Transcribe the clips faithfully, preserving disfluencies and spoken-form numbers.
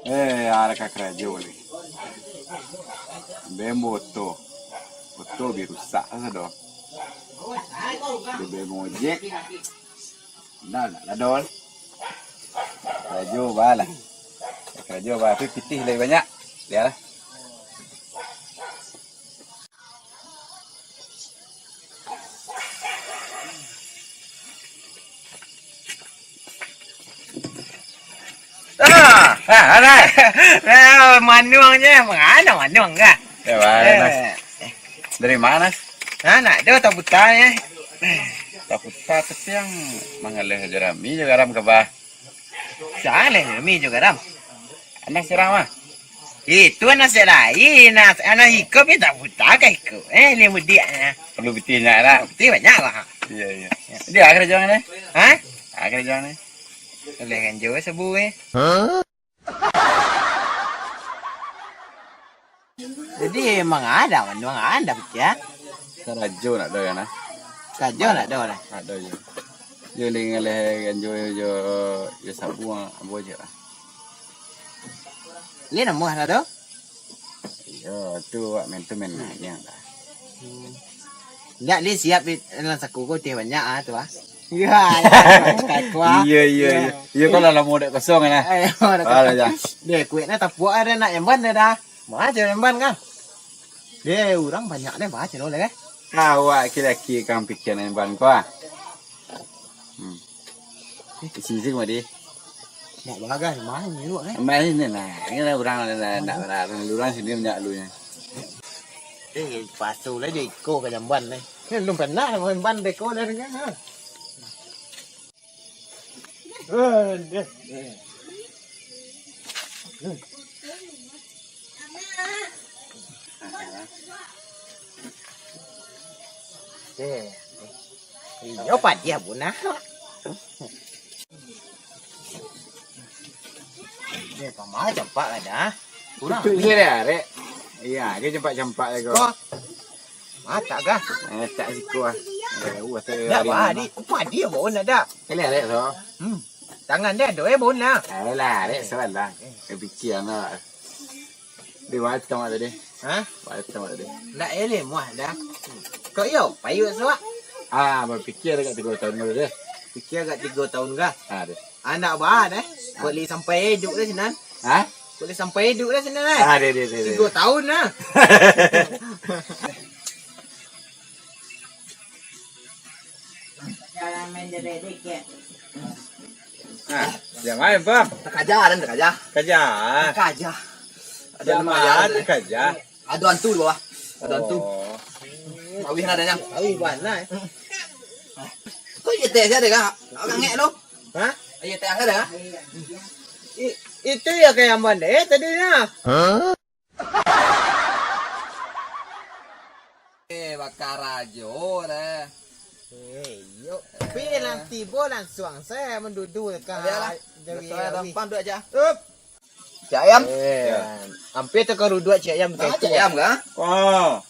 Eh, alah ka karajo lai. Bembo oto. Oto bi rusak sado. Di bembo ojek. Nah, nak ladol. Karajo balah. Karajo balah tu pitih lai banyak. Bialah. Ah, ah, ah, nah, manuang je, mangana manuang kah? Ya, baik, Nas. Eh. Dari mana, Nas? Nah, nak do taputa ni. Taputa, tapi yang mangaleh aja rami je garam ke bah. Salah, mi jo garam. Anak surang mah. Itu anak siap lain, anak, anak iko pi taputa ka iko. Eh, ni mudiak, eh. Perlu pitih nyak lah. Pitih banyak lah. Iya, iya. Dia akhir jangan eh. Ha? Akhir jangan eh. Boleh kan jo sabu eh. Jadi emang ada, emang ada pikia. Karajo nak do kan, ah? Karajo nak do lah. Nak do je. Yo, leh ngaleh ganjo jo, jo sabu ambo je lah. Leh namuah lah do? Yo, tu wak main tu main aja lah. Hmm. Ndak, leh siap di dalam saku ko teh banyak ah tu ah. Ya, ya, cakap aku ah. Iya, iya, iya. Iya, kan lah lamo dek kosong kan, ah? Eh, lamo dek kosong. Alah, ya. Deh, kuek nah tapuak ada nak jamban dah. Macam jamban kan? Deh, urang banyak deh, macam mana kan? Awak laki-laki kang pikiran jamban ko ah. Hmm. Isi-isi kemari. Nak bagas, main ni, Wak, eh? Main ni, nah. Ini lah urang, nak, nak, nak, urang sini banyak lu nya. Eh, pasu lah je iko ka jamban ni. Ni belum pernah main ban deko dah dengan, ha. Eh, deh. Eh. Iyo, padiah bunah. Eh, pamah campak lah dah. Kurang. Itu je dah, Rek. Iya, dia campak-campak lagi. Kok? Matak kah? Eh, tak siku ah. Eh, wah, tak. Dah, bah, di, kupa dia bawa nak dah. Kali, Rek, so. Hmm. Tangan dia ada, eh, bona. Ayolah, Rek, salah lah. Eh, pikir lah. Di mana tamat tadi? Ha? Mana tamat tadi? Ndak eleh muah dah. Kok iyo, payuak suak? Ah, berpikir dekat tiga tahun dulu deh. Pikir agak tiga tahun kah? Ah, deh. Anak bah deh. Kok li sampai hidup deh sinan? Ha? Kok li sampai hidup deh sinan eh? Ah, deh, deh, deh, deh. Tiga tahun lah. Nah, dia main, Bang. Takaja, dan takaja. Kaja. Takaja. Ada lumayan. Takaja. Ada hantu di bawah. Ada hantu. Oh. Awih nadanya. Awih bana eh. Kok iya teh ada kah? Agak ngek lo. Hah? Iya teh ada kah? I-, itu ya kayak mana eh tadi nah. Hah? Eh, bakarajo deh. Eh, iyo. Pi lah tibo langsuang se mandudu ka. Bialah. Dari gampang duduak aja. Up. Cik Ayam. Eh, hampir tu kau duduak Cik Ayam. Cik Ayam kah? Oh.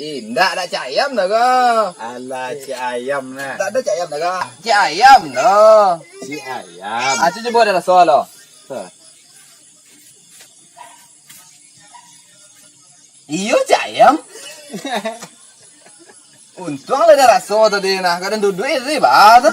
Indak, dak Cik Ayam dah kah? Alah, Cik Ayam nah. Tak ada Cik Ayam dah kah? Cik Ayam dah. Cik Ayam. Ah, tu cuba dah rasa lah. Iyo, Cik Ayam. Untuang lah dah raso tadi nah. Kadang duduak tadi bah tu.